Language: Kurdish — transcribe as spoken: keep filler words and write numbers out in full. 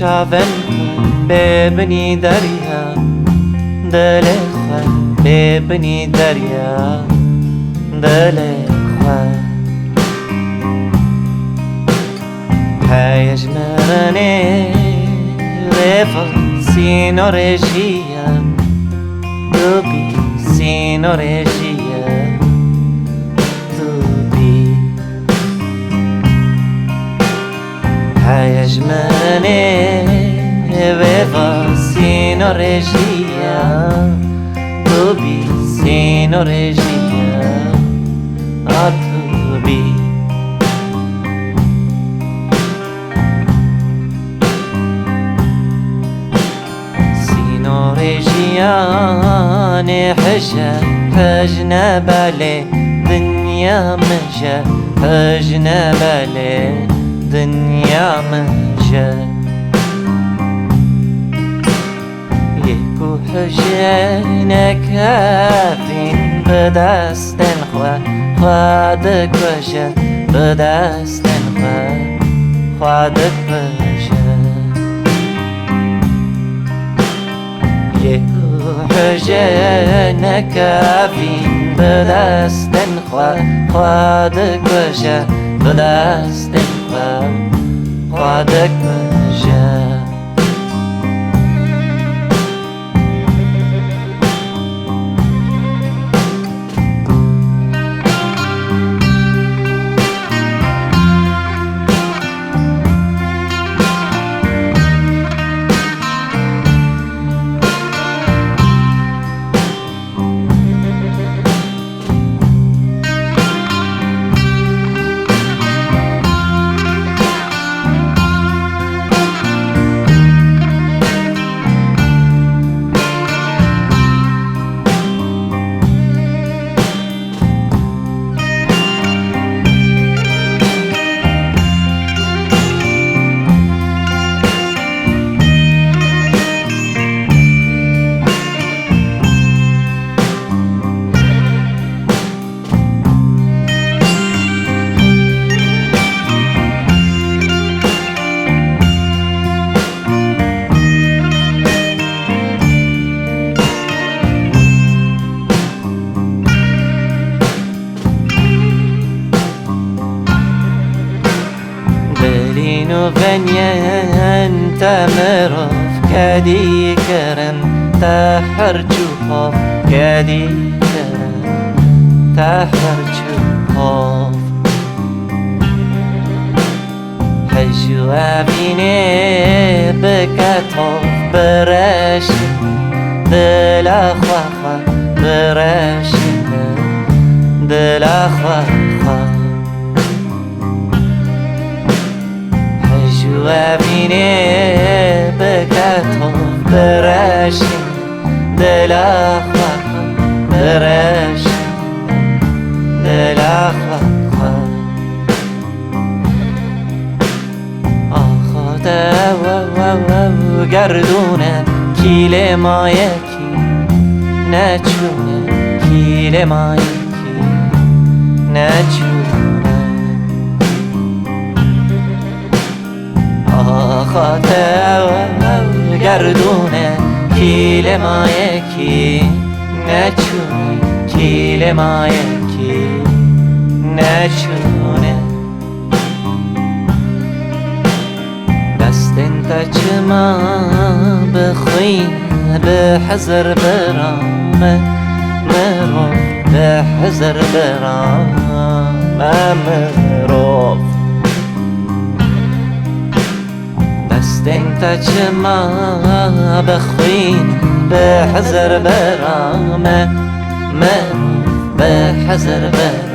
Çavên xwe bê binî derya, dilê xwe bê binî derya, dilê xwe. Heye ji mirinê vê va sînorê jiyan, tu bî sînorê jiyan, tu bî. Heye ji mirinê vê va sînorê jiyan, tu bî sînorê jiyan, a tu bî. Sînorê jiyanê hije, hij ne belê dinya min je, hij ne belê dinya min je. Yê ku hije nekevîn bi destên xwe, xwe dikuje, bi destên xwe, xwe dikuje. Yê ku hije nekevîn bi destên xwe, xwe dikuje, bi destên xwe, xwe dikuje. Dilîn û veniyên te mirov kedî kirin, te her çû pov kedî kirin, te her çû pov. Hej û evînê bike tov, bireşîne dila xwe xwe, bireşîne dila xwe xwe. Hej û evînê bike tov, bireşîne dila xwe xwe, bireşîne dila xwe xwe. Axa te ew, ew, ew, ew gerdûn e, kîlê maye kî neçûne, kîlê maye kî neçûne. Axa te ew, ew gerdûn e, kîlê maye kî neçûne, kîlê maye kî neçûne. Destên te çima bi xwîn, bi hizir bira me, mirov bi hizir bira me, mirov. Destên te çima bi xwîn, bi hizir bira me, mirov bi hizir bira